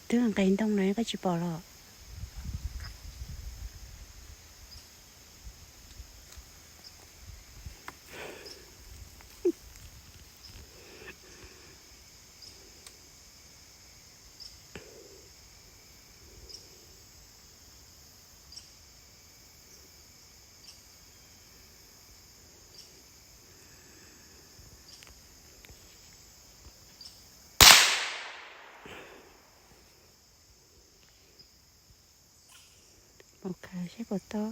Twb nqes ntoo na koj tsis pom los? Ok, seb puas tau.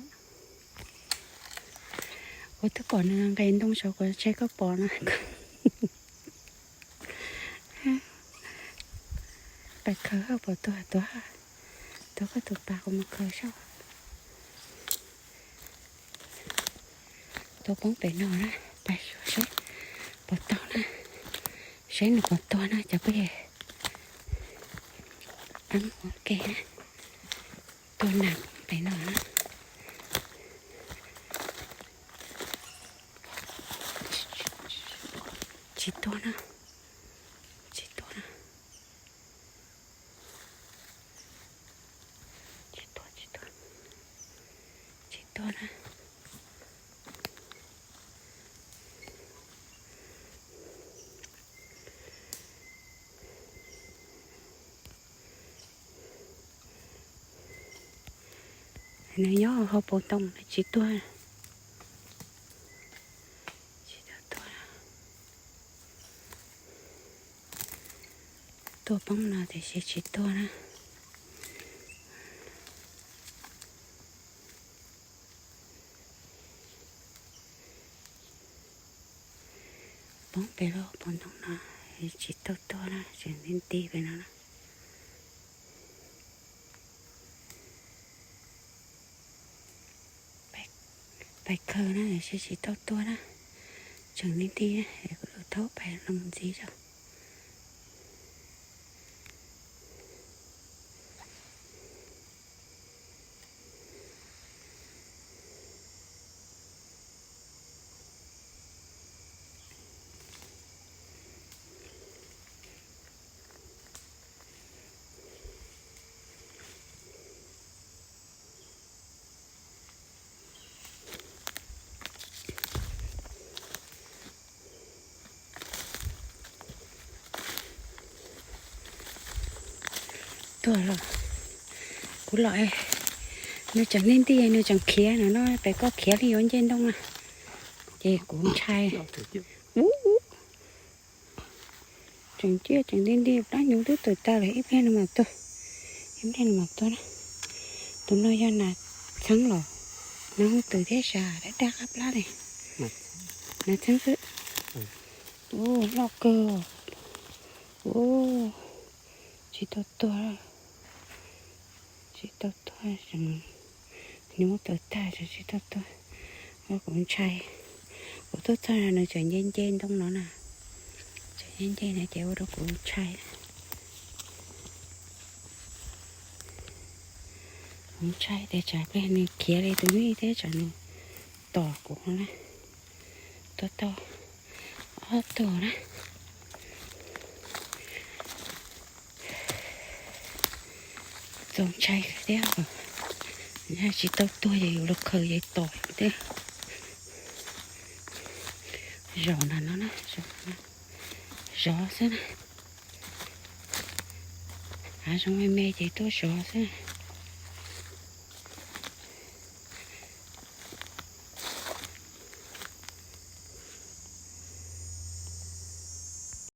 Kuv twb pom nws nqes ntoo saud, kuv ntshai koj pom na. Pais khaws pom tuag tuag, tuag koj tus pas kuv mus khaws saib. Tuag poob pem no na, pais xyuas seb puas tau na, saib nws puas tuag na cov phooj ywg. Ab, ua ke na, tuag nag pem no na. Tsis tuag na, tsis tuag na. Tsis tuag, tsis tuag, tsis tuag na. Nws nyob hauv paus ntoo, tsis tuag, tsis tau tuag. Tuag poob no tiam sis tsis tuag na. Poob pem lub paus ntoo no, tsis tau tuag na, tseem nti nti pem no na. Pais khaws na, seb tsis tau tuag na, tseem nti nti na, kuv thaub pais los ntxiv tso. Tuag los, kuv los, nws tseem nti nti, nws tseem khiav no no, pem koj khiav li yuav nce ntoo na, ces kuv ntshai. Ub, tseem ciaj tseem nti nti, plab hnyuv twb tawm tag lawm, ib pliag nws mam tuag, ib pliag nws mam tuag na. Tus no yog nas txheeb los, nas hooj twm thiab sas daj daj qab plab li. Nas txheeb xwb. Ub, loj kawg. Ub, tsis tau tuag, tsis tau tuag, tseem hnyuv tawm tag, tseem tsis tau tuag. Ua kuv ntshai. Kuv tuaj txog no nws tseem nce nce ntoo no na, tseem nce nce no ces ua rau kuv ntshai. Kuv ntshai tias tsam pliag nws khiav li tus me thiab tsam nws tom kuv na. Tuaj tau ob tug na. Txaus ntshai thiab, yog tsis tau tuag ces yus los khaws ces tom yus thiab. Zaum no no na, zov xwb na. Av zoo me me ces tuaj zov xwb.